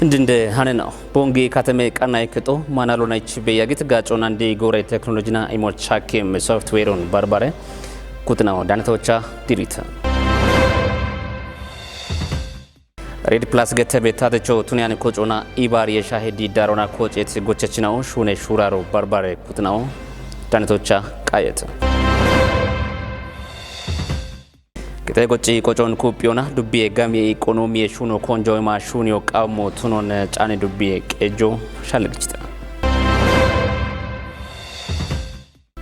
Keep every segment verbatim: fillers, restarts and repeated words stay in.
Indinde hane no. Bongi katame qanna ekketo manalo naichi beyagit gaco nandi gore teknolojina imo chakim software on barbare. Kutna o danatocha dirita. Red Plus getebe tatecho tunian kocona ibar yesha hedi darona kocet gochechina o shune shuraro barbare kutna o danatocha qayeta. Kete goci kocon kupiona dubbiye gamiye ikonomiye shuno konjo ma shunio qawmo tunon cane dubbiye qejo shalgichita.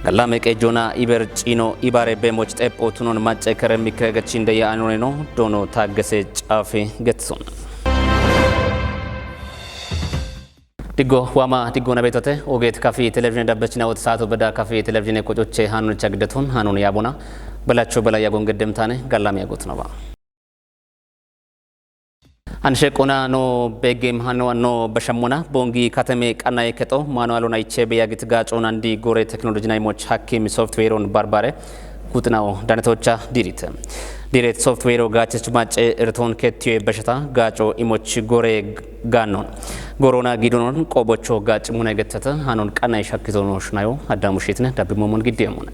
Gallame qejona iber cino ibare bemoch xeppo tunon macce keremike gachinde ya anoneno dono taggese cafe getson. Diggo wama diggo nabetote oget kafi televizyon dabbechina wot saato beda kafi televizyon kocoche hanun chagdeton hanun yabona belacho bela yagon geddemtane gallame yagot no ba. An sheqona no begem hano no bashamona bongi katame qanna eketo mano alona ichebe yagit gaco nandi gore teknolojina imoch hakim software on barbare kutnao danatocha dirite. Diret software o gachech macce erton kettiyo beshata gaco imoch gore gannon. Gorona gidonon qobocho gac muna getata hanon qanna shakkizono shnayo addamu shitne dabbi momon giddemona.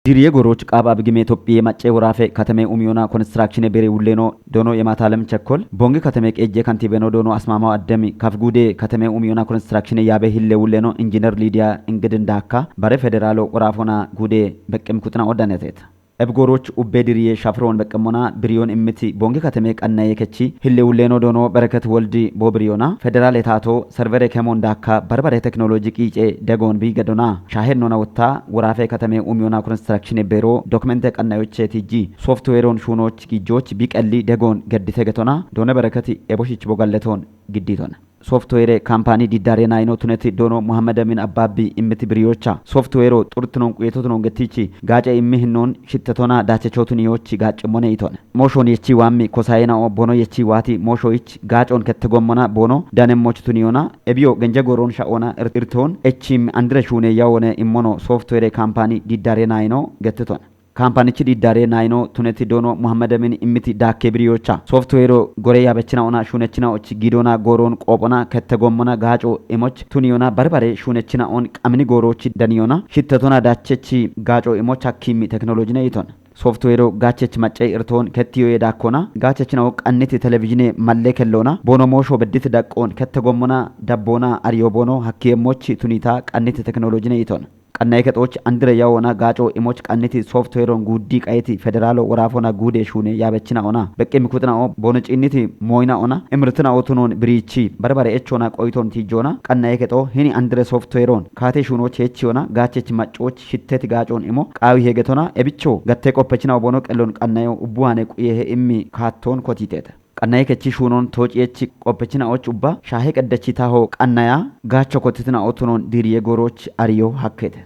Diriye goroch qaaba bigime Itophiye macce worafe katame umiyona konstrakshine bere wulleno dono yematalem chekkol bongi katame qejje kantibeno dono asmamaw addemi kaf gude katame umiyona konstrakshine yabe hille wulleno injiner Lidiya ingidin dakka bare federalo worafona gude beqqem kutna oddanetet. Ebgoroch ubbe diriye shafron beqqemona biriyon immiti bongi katame qannaye kechi hille wulleno dono bereket woldi bo biriyona federale tato servere kemon dakka barbare teknoloji qice degon bi gedona shahen nona wotta worafe katame umiyona konstrakshine bero dokumente qannayoche tiji software on shunoch gijoch bi qelli degon geddite getona done bereketi eboshich bogalleton gidditona. Software kampani diddare nayno tuneti dono Muhammad Amin Abbabbi immiti biriyocha software o xurtunon quyetotunon getichi gace immi hinnon shittetona dachechotuni yochi gace mone itona. Moshon yechi wammi kosayena o bono yechi wati mosho ich gacon kette gommona bono danem moch tuniyona ebiyo genje goron sha'ona ir- irton echim andre shune yawone immono software kampani diddare nayno gettetona. Kampanichi diddare nayno tuneti dono Muhammad Amin immiti dakke biriyocha software o gore yabechina ona shunechina och gidona goron qopona kette gommona gaco imoch tuniyona barbare shunechina on qamini gorochi daniyona shittetona dachechi gaco imoch hakkimi teknolojine iton. Software o gachech macce irton kettiyo yedakkona gachechina o qanniti televizine malle kellona bono mosho beddit daqqon kette gommona dabbona ariyo bono hakkiye moch tunita qanniti teknolojine iton. Qannaye kexoch andire yawona gaco imoch qanniti software on guddi qayeti federalo worafona gude shune yabechina ona beqqi mikutna o bono cinniti moyna ona imritna o tunon birichi barbare echona qoyton tijona qannaye kexo hini andire software on kate shunoch hechiyona gachech maccoch shitteti gacon imo qawi hegetona ebicho gatte qoppechina o bono qellon qannayo ubbuhane quyehe immi katon kotiteta. Qannaye kechi shunon toci yechi qoppechina och ubba shahe qeddechi taho qannaya gacho kotitina o tunon diriye goroch ariyo hakkete.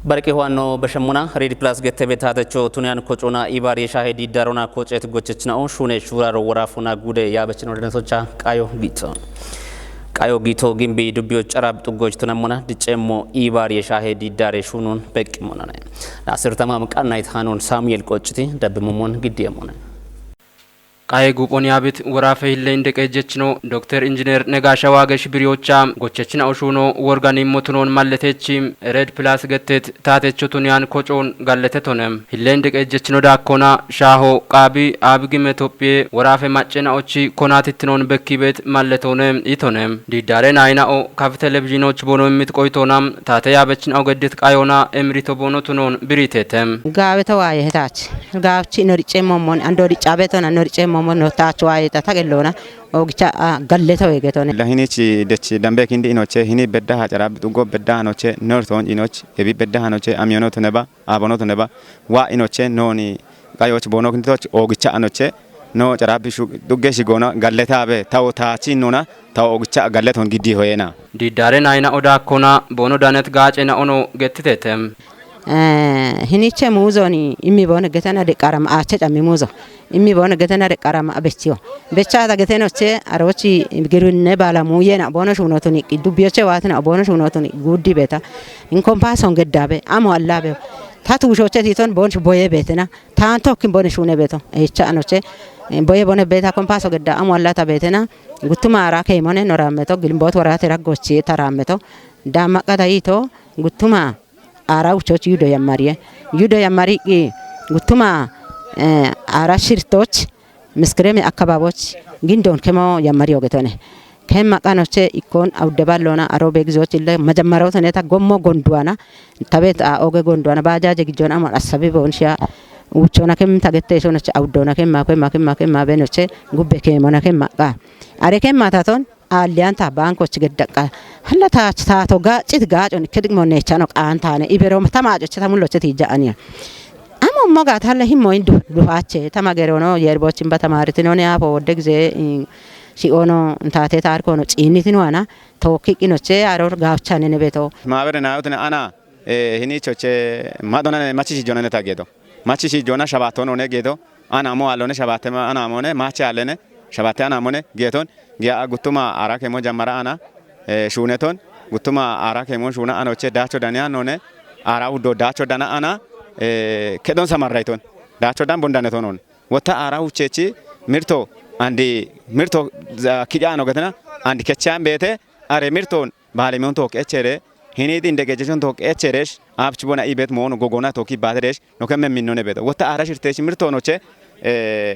Barqi huwanno bashemuna Red Plus getebe tatecho tuniyan kocona ibar yeshahe didarona kocet gochechna o shune shuraro worafona gude yabechino denetocha qayo gito. Qayo gito gimbi dubbiyo carab xuggoch tunamona dicemmo ibar yeshahe didare shunun beqqi monane. Nasir tamam qannayt hanun Samuel qocciti dabbi momon giddiye mone. Qaye guphon yabit worafe hille inde qejjechino Dokter Injiner Negasha Wagesh biriyocha gochechina oshuno worgani motunon malletechi Red Plus gettet tatecho tuniyan kocon galletetonem. Hille inde qejjechino dakkona shaho qabi abigime Tophiye worafe maccena ochi konatittinon bekkibet malletone itonem. Didare nayna o kaf televizhinoch bono immit qoytona tate yabechin ogeddit qayona emrito bono tunon biritetem. Gaaweta waaye hetaach. Gaawchi norice momon ando ricabeton norice momon no taach waaye ta tagellona ogicha galleta wegeton. Lahinich dech dambe kindi inoche hini bedda hacara bitugo bedda anoche norton inoch ebi bedda anoche amiono tuneba abono tuneba wa inoche noni qayoch bono kinditoch ogicha anoche no cara bishu dugge shigona galleta be tawo taachi nona tawo ogicha galleton giddi hoyena. Didare nayna odakkona bono danet gaacena ono gettitetem. Eh, hiniche muuzoni immi bono getena de qarama ache cammi muuzo. Immi bono getena de qarama abechiyo. Bechata getenoche arochi girinne bala muuyena bono shunotuni dubbiyoche watina bono shunotuni guddi beta. In kompason geddabe amo allabe. Ta tuushoche titon bon boye betena. Tan tokkin bon shune beto. Echa anoche. Boye bone beta kompaso gedda amu allata betena. Guttuma ara kemone norameto gilbot warate raggochi tarameto. Damaqada yito guttuma ara uchoch yudo yammariye. Yudo yammari i guttuma ara shirtoch miskreme akkababoch gindon kemo yammari ogetone. Kemma qanoche ikkon awude ballona aro begizoch ille majammarot neta gommo gonduana. Tabet a oge gonduana bajaje gijon amon asabi bonshia. Uchona kem tagette sonoche awudona kemma kemma kemma kemma benoche gubbe kemona kemma qa. Are kemma taton allianta bankoch geddaqa. Halla tach tato gacit gacon kedigmo nechano qantane ibero tamajoche tamulloche tijaniya. Amo moga talla himmo indu duhache tamagerono yerbochin batamaritino ne apo wodde gize. Shi'ono ntate tarkono cinnitino ana tokki qinoche aror gawchane ne beto. Maabere naayotine ana hinichoche madonane machishi jonane tagedo. Machishi jona shabatonone gedo. Ana mo alone shabate ana mone mache alene shabate ana mone geton. Giya guttuma ara kemo jammara ana shuneton. Guttuma ara kemo shuna anoche dacho dania none ara uddo dacho dana ana kedon samarraiton. Dacho dan bondane tonon. Wotta ara uchechi mirto andi mirto kijano getena andi kechan bete are mirton bale mion tok echere hini din degejechon tok echeresh apch bona ibet mono gogona toki bateresh no kemme minnone beto. Wotta ara shirtech mirton oche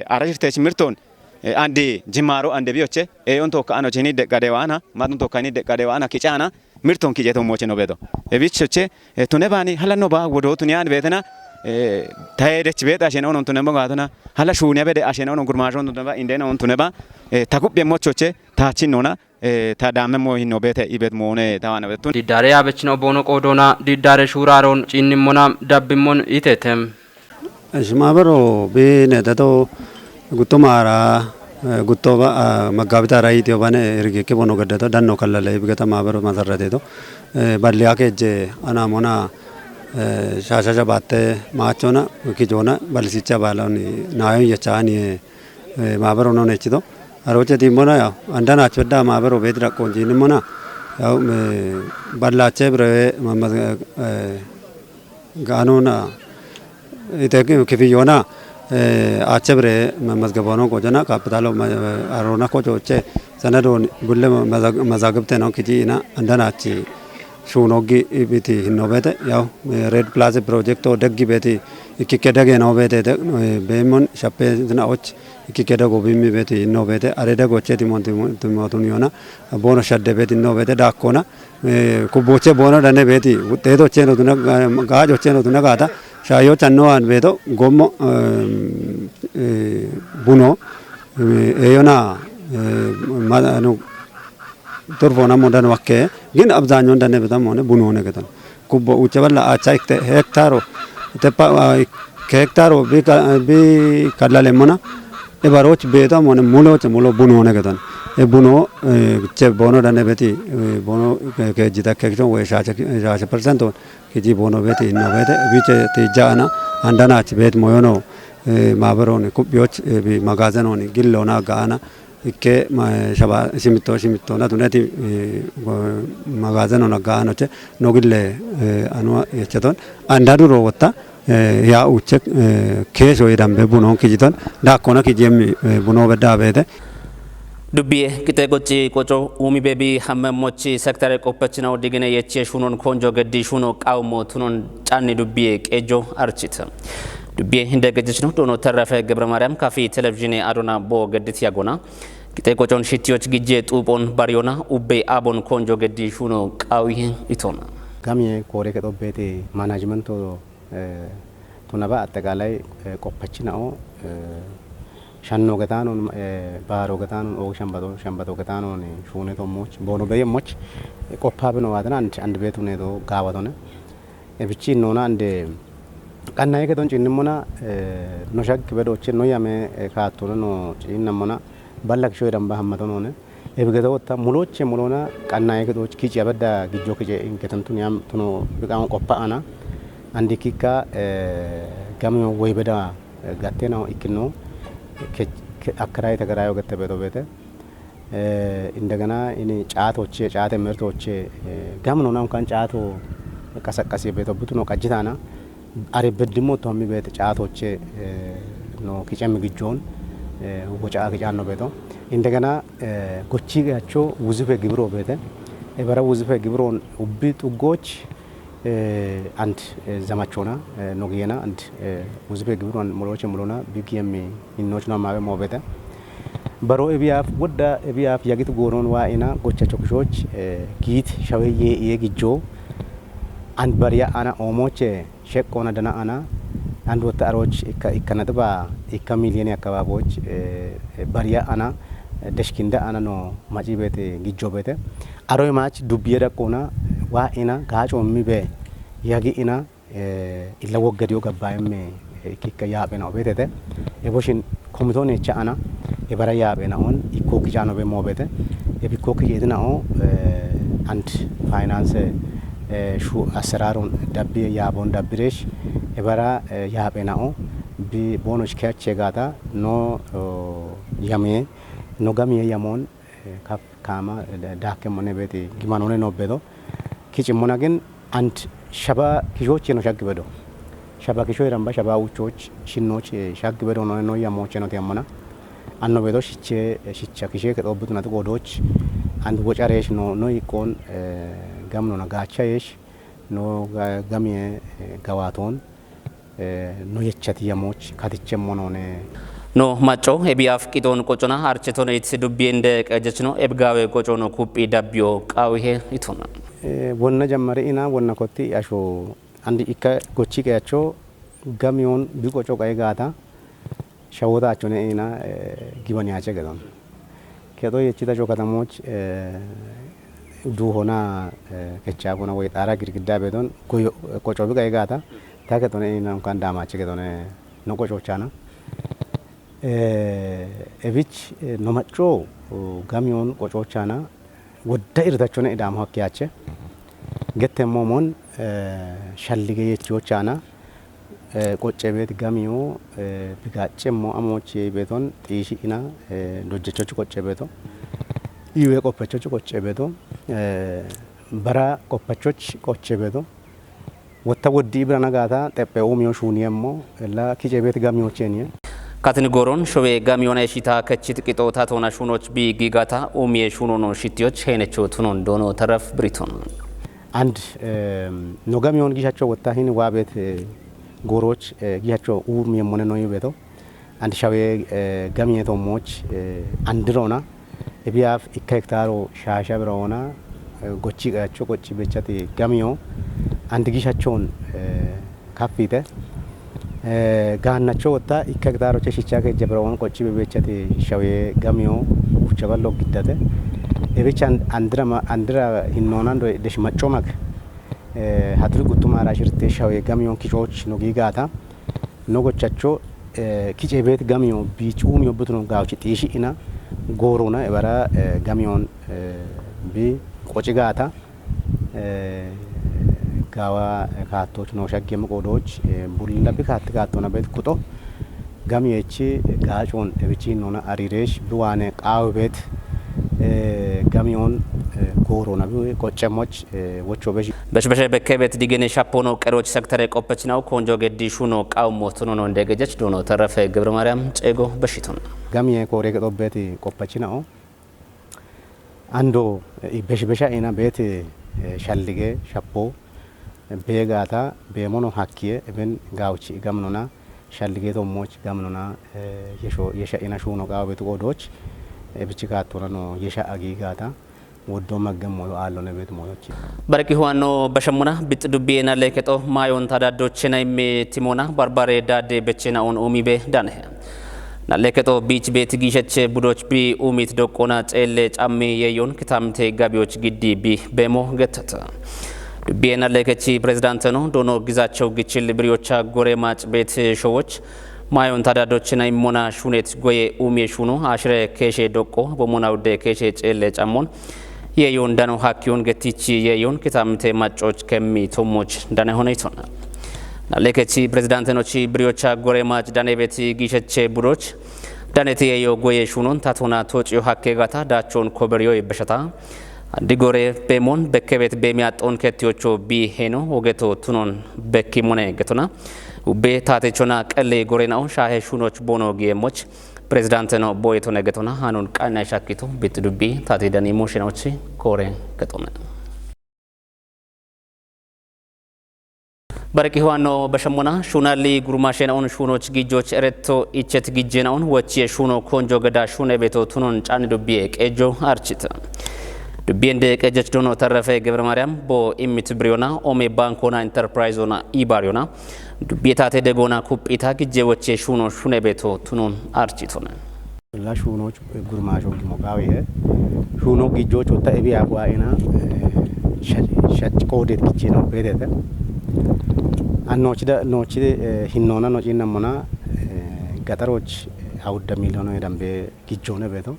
ara shirtech mirton andi jimaro ande bioche eyon tok anoche hini degadewana madun tok hini degadewana kichana mirton kijeto moche no beto. Ebichoche tune bani hala no ba wodo tune an betena. Tayedech bet ashen onon tune mo gatona hala shunya bede ashen onon gurmashon tune ba indena on tune ba. Takubbe mochoche tachin nona ta damme mo hinno bete ibet mone tawana betun. Diddare abechino bono qodona diddare shuraron cinnimmona dabbimmon itetem. Eshi maabero bine dato gutto maara gutto maggabita ara yitiyo bane irgeke bono gaddato danno kallale bigata maabero masarrateto. Balliya keje anamona shasha shabatte machona kijona balsicha baloni nayon yachani. Maabero non echito aroche timbona ya andana chwedda maabero bedra konjinimona. Yaw ballache bire ganona ite kifiyona ache bire mazgabono kojona kapitalo arona kojoche sanadon bulle mazagibte non kiji ina andanachi shunogi ibiti hinno bete yaw red plus projecto deggi beti ikike dege no bete bemon shape na och ikike dego bimmi beti hinno bete are dego che timon timotun yona bono shadde beti hinno bete dakkona. Kubboche bono dane beti wuxxeetocheno tuna gaajocheno tuna gaata shayo channo an beto gommo buno eyona manu turfona modano akke gin abzaanyon dane betamone bunone getan. Kubbo uche balla acha ikte hektaro tepa hektaro bi kallale mona ebaroch betamone muloche mulo bunone getan. E buno che bono dane beti bono kejita kekchon we shache shache percento kiji bono beti inno bete biche tijana andanach bet moyono. Maberoni kubyoch bi magazenoni gillona gana ikke shaba simitto simitto na tuneti magazenona ganoche nogille anua yecheton andaduro wotta ya uche keso idambe bunon kijiton dakkona kijemi buno bedda bete. Dubbiye qixee qocci qoco umi bebi hamme mochi sektare qoppachinaw digine yechi shunon konjo geddi shuno qawmo tunon canni dubbiye qejo archit. Dubbiye hinde gejechino dono terrafe Gebra Mariam kafi televizhine adona bo geddit yagona. Qixee qocon shittiyoch gijje xuuphon bariyona ubbe abon konjo geddi shuno qawi itona. Gamiye kore ke dobbete management to tunaba atteqaalay qoppachina'o shanno getaanon baaro getaanon oog shambato shambato getaanon shuune tommoch boono beyemmoch qoppa bino waatana and and beetu needo gaawatone. Ebichi noona ande qannaye gedon cinnimmona no shaggi bedoche no yame kaattone no cinnammona ballak shoy damba hammatonone. Ebigedotta muloche mulona qannaye gedoch kici abedda gijjo kice inketantu niyam tuno biqamo qoppa ana andikikka gamimo woybeda gattena ikkino akkaray tegarayo gette bedo bete. Indegena ini caatoche caate mertoche gamino nam kan caato qasaqasi beto butuno qajjitana. Are beddimmo tommi beete caatoche no kicem gijjoon woca kicanno beeto. Indegena gochi gacho wuzufe gibiro beete. Ebara wuzufe gibiron ubbi xuggoch and zamachona no giyena and wuzufe gibiron muloche mulona bigiyemmi innoch no amabe mobete. Baro ebiyaf wodda ebiyaf yagit goonon waa ina gocha chokishoch giit shawe ye ye gijjo and bariya ana oomoche sheqqona dana ana and wotta aroch ikka ikka natiba ikka miliyoni akkababoch bariya ana deshkinda ana no maci beete gijjo beete. Aroy mach dubbiye daqqona waa ina gaaco mibe yagi ina illa woggadiyo gabbayemme ikkikka yaaphena obetete. Eboshin komitoon echa ana ebara yaaphena on ikkokki canobe moobete. Ebikkokki ceedinao and finance shu asseraron dabbiye yaabon dabbiresh ebara yaaphenao bi bonoch keache gaata no yamiye no gamiye yamon kaf kaama daakkemmo nebeeti gimanone nobbedo. Kicimmona gin and shaba kishoche no shaggi bedo. Shaba kishoy ramba shaba uchoch shinnoch shaggi bedo no no yamoche no temmona. Anno bedo shiche shicha kishe ke dobut na to godoch and wocaresh no no ikon gamno na gachayesh no gamiye gawaton no yechati yamoch katichemmo none. No macco ebiyaf qixon qocona archeton it dubbiyende qejechno ebgawe qocono kuphi dabbiyo qawihe itona. Wonna jammare ina wonna kotti asho andi ikka gochi qeyacho gamiyon bi qoco qaye gaata shawota achone ina gibani ache gedon. Kedo yechita jo katamoch duhona kechagona way xara girgida bedon goyo qoco bi qaye gaata ta ketone ina unkan damache gedone no qocochana. Ebich no macco gamiyon qocochana wodda irdachone idamo hakkiyache. Gettemmo mon shallige yechiyochana qocce beet gamiyo bigaccemmo amoche beton xiishi ina dojjechoch qocce beto iwe qoppechoch qocce beto bara qoppechoch qocce beto. Wotta woddi ibirana gaata xeppe uumiyo shuuniyemmo ella kice beet gamiyocheniye. Katin goron showe gamiyon eshita kechit qixo tatona shunoch bi gigata uumiye shunono shitiyoch henecho tunon dono taraf briton. And no gamiyon gishacho wotta hin waabet goroch gishacho uumiye mone no yibeto. And shawe gamiye to moch andirona ebiyaf ikka hektaro shasha bira ona gochi qacho qochi bechati gamiyo and gishachon kafite gaannacho wotta ikka hektaro che shicha ke jabra on qochi bechati shawe gamiyo uchaballo giddate. Ebichan andira andira hinnonan do desh machomak hatri guttuma rashirte shawe gamiyon kichoch no gigata. No gochacho kice beet gamiyo biich uumiyo butuno gawchi xiishi ina goorona ebara gamiyon bi qoci gaata gawa kaattoch no shaggem qodoch bulla bi kaatti kaattona beet kuxo gamiyechi gaacon ebichi nona ariresh bi waane qaawe beet gamiyon goorona bi qoccemmoch wocho besh. Beshbeshe bekkebet digene shapono qeroch sektore qoppechinaw konjo geddi shuno qawmo tunono ndegejech dono terefe ገብረ ማርያም ጨጎ በሽቱን gamiye kore ke dobbeti qoppechinao ando beshbesha ina beete shallige shappo beegata beemono hakkiye eben gawchi gamnona shallige tommoch gamnona yesho yesha ina shuno qawe betu qodoch ebichi kaattonano yesha agigata woddo maggen moyo aallone beetu moyochi. Barki huwanno bashemmuna bixi dubbiye nalleekexo maayoonta daaddochena imme timoona barbare daadde bechena on umibe danehe. Nalleekexo biich beeti giisheche budoch bi umit doqqona xeelle cammi yeeyoon kitaamite gabiyoch giddi bi beemo getteta. Dubbiye nalleekechi pirezidaanteno doono Gizachew Gichil biriyocha gore maac beet showoch maayoonta daaddochena immona shunet goye umiye shuno ashire keeshe doqqo bommona wudde keeshe xeelle cammon yeeyoon dano hakkiyoon gettichi yeeyoon kitaamite maccoch kemmi tommoch dane honeytona. Nalleekechi pirezidaantenochi biriyocha gore maac dane beeti giisheche budoch daneti yeeyo goye shunon tatona toociyo hakke gata daachon koberiyo beshata Addi gore beemoon bekke beet beemiyaxxoon kettiyocho biiheeno wogeto tunon bekki mone getona. Ubbe taatechona qelle gorena'o shaahe shuunoch boono giyemoch pirezidaanteno booyetone getona. Hanon qanna shakkito bitti dubbi taate dani mooshenochi koore gexome. Barqi huwanno bashammona shuunalli gurmaashenaon shuunoch gijjoch eretto ichet gijjenaon wochiye shuuno konjo gada shuune beto tunon caanni dubbiye qeejjo archita. Dubbiyende qeejjech dono tarrafe Gebra Maryam bo immit biriyona ome bankona enterprise ona ibariyona dubbiye taate degona kuphita gijje wochiye shuuno shuune beto tunon architona. La shuunoch gurmaasho gimo gaawihe. Shuuno gijjooch wotta ebi yaa guwaa'ina, eh, shach, shach qoodeet gichino beedete. An noochida, noochide, eh, hinnoona nociinnammona, eh, gaxarooch awudda miiliyoone dambe gijjoone beeto.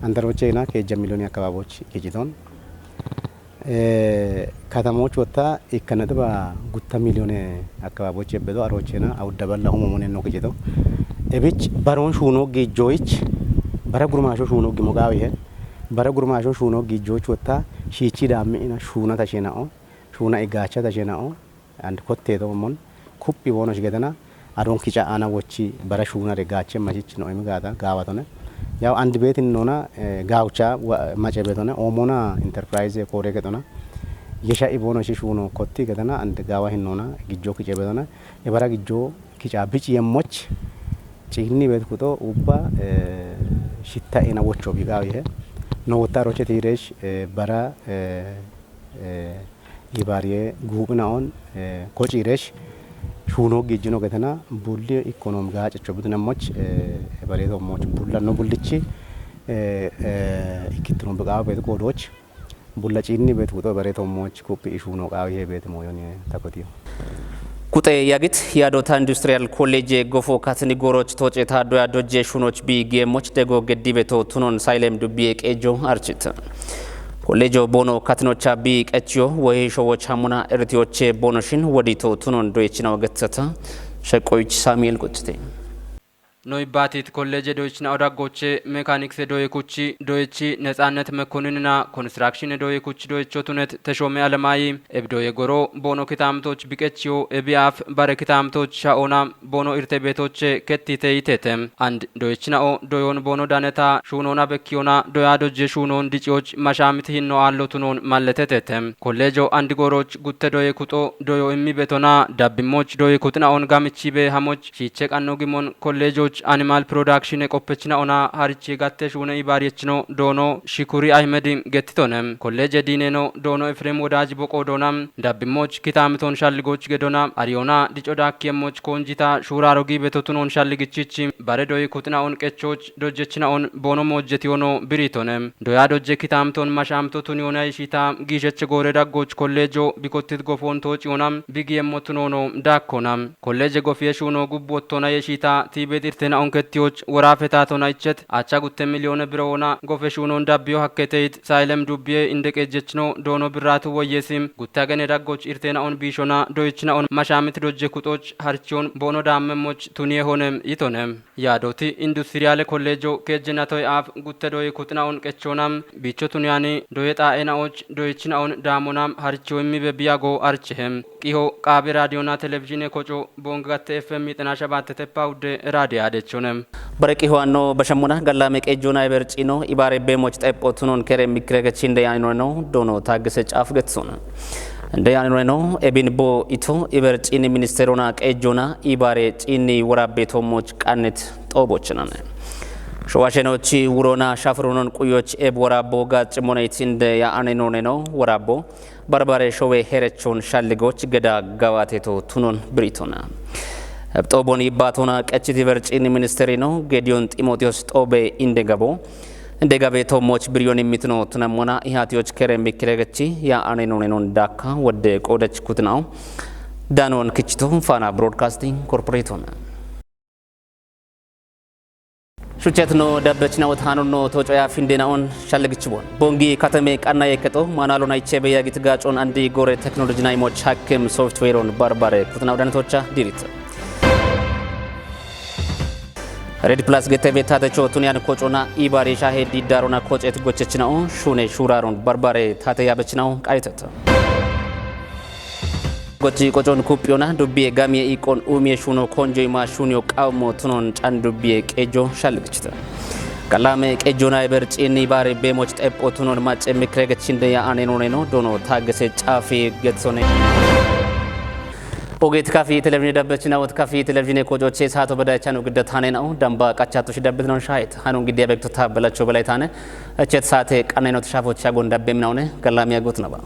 Andarochena keejja miiliyoone akkabaaboch gichiton. Eh, katamoch wotta ikka nexeba gutta miiliyoone akkabaaboch ebbedo arochena awudda balla humo mone no gichito. Ebich baroon shuuno gijjoich, bara gurmaasho shuuno gimo gaawihe. Bara gurmaasho shuuno gijjoich wotta shiichi daammi ina shuuna tashena'o, shuuna igaacha tashena'o, and kotte to mon kuphi boono shigetena, adon kica ana wochi bara shuuna re gaache machich no emi gaata gaawatone. Yaw and beetin nona, eh, gaawcha wa-, mace beetone, omona enterprise koore getona. Yesha i boono shi shuuno kotti getena, and gaawa hin nona gijjo kice beetone. E bara gijjo kica bici yemmoch, ciinni beet kuto ubba, eh, shitta ina wocho bi gaawihe. No wotta roche tiiresh, eh, bara, eh, eh, ibaariye guuphinaon, eh, kociiresh shuuno gijjino getena bulli ikkonoom gaacecho bitinammoch, eh, bareetommoch bulla no bullichi, eh, eh, ikkittino biqaawo beeti qoodooch bulla ciinni beeti kuxo bareetommoch kuphi ishuuno qaawihe beeti mooyoni takotiyo. Kuxe yagit yaadota industrial college gofo katini goroch toce ta doya dojje shunoch bi geemoch dego geddi beto tunon saylem dubbiye qeejjo archit. Kolleejo boono katinocha bi qechiyo wohi showoch hamuna eritiyoche boono shin wodito tunon doyechina wagetata. Sheqoyich Samuel Quchite. Noy batit kolleeje doyechina odaggoche mekanikse doye kuchi doyechi Netsanet Mekoninina konstrakshine doye kuchi doyecho tunet Teshome Alemayi eb doye goro boono kitamtoch biqechiyo ebiyaaf bare kitamtoch sha'ona boono irte beetoche kettite yitete. And doyechina'o doyon boono daneta shuunona bekkiyona doya dojje shuunon diciyoch mashamit hinno aallo tunon malletetete. Kolleejo and goroch gutte doye kuxo doyo immi betona dabbimmoch doye kuxina'on gamichi be hamoch shiiche qanno gimon kolleejoch animal production qoppechina'ona harichi gatte shuune ibaariyechino doono Shikuri Ahmed gettitone. Kolleeje diineno doono Efreem Wodaaj boqo doona dabbimmoch kitaamiton shalligoch gedona ariyona dico daakkiyemmoch koonjita shuuraro giibeto tunon shalligichich bare doye kuxina'on qechoch dojjechina'on boono moojjetiyono biritone. Doya dojje kitaamiton mashamto tuniyona ishita giisheche goore daggoch kolleejo bikottit gofoon toociyona bigiyemmo tunono daakkona. Kolleeje gofiye shuuno gubbu wottona yeshita tiibe xirtena onkettiyoch worafe taatona ichet acha gutte miliyoone birowona gofe shuunon dabbiyo hakketeyit saylem dubbiye inde qeejjechino doono birratu woyyesi gutte agene daggoch irtena on biishona doyichina on mashamit dojje kuxoch harchiyon boono daammemmoch tuniye honem yitone. Yaadoti industriyaale kolleejo keejjenatoy aaf gutte doye kuxina'on qechonam biicho tuniyani doye xaa'ena'och doyechina'on daamonam harchiyo immibe biyago archehem. Qiho qaabe raadiyona televizhine koco bonge gatte F M xinasha baatte teppa udde raadiya dechonem. Bare qiho anno bashammona gallame qeejjona ebercino ibaare beemoch xepho tunon kere mikiregechin deyanino doono taaggise caaf getsona. Deyanino ebin bo ito ibercini ministerona qeejjona ibaare ciinni worabbe toommoch qannet xoobochinane. Showashenochi wurona shafuronon quyoch eb worabbo gaccimone itinde ya anenoneno worabbo barbare showe herechon shalligoch geda gawateto tunon biritona. Eb xoobon yibbatona qechiti bercini ministerino Gediyon Ximootiyoos xoobe inde gabo. Inde gabe toommoch biriyon immitino tunammona ihatiyoch kere mikiregechi ya anenonenon dakka wodde qoodech kutinao. Danon kichito Faana Broadcasting Corporateona. Shuchetno dabbechna wot hanonno tocoya findenaon shallegichibon. Bongi katame qanna yekketo maanalona ichebe yagit gaacon andi gore teknolojina imoch hakkem softwareon barbare kutina wodanetocha dirit. Red Plus gete ve tate cho tuniyan kocona ibari shahe didarona koce gochechinao shune shuraron barbare tate yabechinao qaitata. Gochi qocon kupiona dubbiye gamiye iqon umiye shuno konjo ima shunyo qawmo tunon can dubbiye qejo shalgichita. Qalame qejona eber cini bare bemoch xeppo tunon macce mikre gechinde ya anenoneno dono tagese cafi getsone. Oget kafi televizyon dabbechina wot kafi televizyon kocoche sato badaychano giddatane na'u damba qachatosh dabbetnon shayet hanun gidiya bekto tabbalacho balaytane. Echet saate qaneno tashafo chagon dabbemnaune galamiya gotnaba.